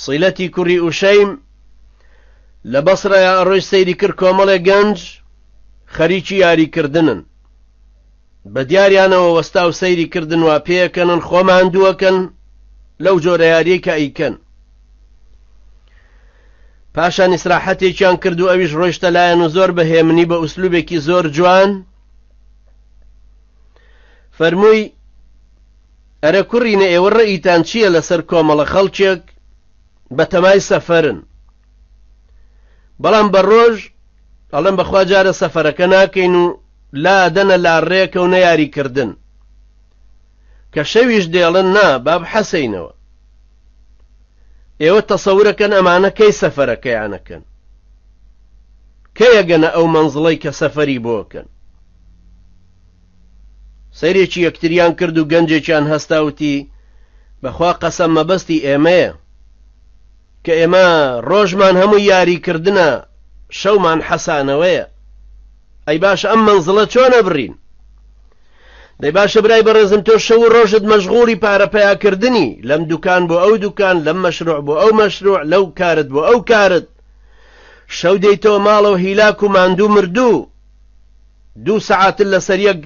سیلەتی کوڕی ئوشەیم لە بەسرەیا ئەڕۆیشت سەیری کرد کۆمەڵێ گەنج خەریکی یاری کردنن بە دیاریانەوە وەستا و سەیری کردن وا پێکەنن خۆ ماندووەکەن لەو جۆرە یاریەی کە ئەیکەن پاشان ئیسراحەتێکیان کرد و ئەویش ڕۆیشتە لایەن و زۆر بە هێمنی بە ئوسلوبێکی زۆر جوان فەرمووی ئەرە کوڕینە ئێوە ڕەئیتان چییە لەسەر کۆمەڵە خەڵکێک بەتەمای سەفەرن بەڵام بە ڕۆژ ئەڵێن بەخوا جارە سەفەرەکە ناکەین و لا دەنە لا ڕێکە و نەیاری کردن کە شەویش دێڵن نا با بحەسەینەوە ئێوە تەسەورەکەن ئەمانە کەی سەفەرەکەیانەکەن کەیەگەنە ئەو مەنزڵەی کە سەفەری بۆکەن سەیرێکی یەکتریان کرد و گەنجێکیان هەستا وتی، بەخوا قەسەم مەبەستی ئێمەیە، کە ئێمە ڕۆژمان هەموو یاری کردنە شەومان حەسانەوەیە. ئەی باشە ئەم مەنزڵە چۆن ئەبڕین؟ دەی باشە برای بەڕێزم تۆ شەو و ڕۆژت مەشغوڵی پارە پەیاکردنی لەم دوکان بۆ ئەو دوکان لەم مەشروع بۆ ئەو مەشروع لەو کارت بۆ ئەو کارت شەو دێیتەوە ماڵەوە هیلاک و ماندوو مردوو دوو سەعاتت لەسەر یەک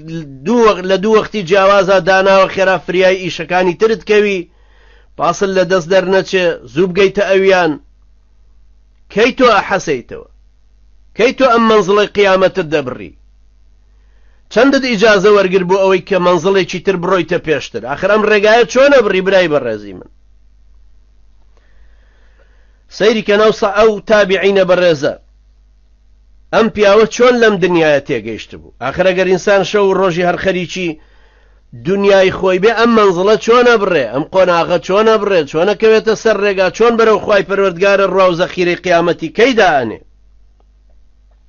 دوو وەخت لە دوو وەختی جیاوازا داناوە خێرا فریای ئیشەکانی ترت کەوی پاسل لە دەست دەرنەچێ زوو بگەیتە ئەویان کەی تۆ ئەحەسەیتەوە کەی تۆ ئەم مەنزڵەی قیامەتت دەبڕی چەندت ئیجازە وەرگر بۆ ئەوەی کە مەنزڵێکی تر بڕۆیتە پێشتر ئاخر ئەم ڕێگایە چۆنە بڕی برای بەڕێزی من سەیری کە ناو سە ئەو تابعینە بەڕێزە ئەم پیاوە چۆن لەم دنیایە تێگەیشتبوو؟ ئاخر ئەگەر ئینسان شەو و ڕۆژی هەر خەریکی دنیای خۆی بێ ئەم مەنزڵە چۆن ئەبڕێ؟ ئەم قۆناغە چۆن ئەبڕێ؟ چۆن ئەکەوێتە سەر ڕێگا؟ چۆن بەرەو خوای پەروەردگارە ڕوا و زەخیرەی قیامەتی کەی دائەنێ؟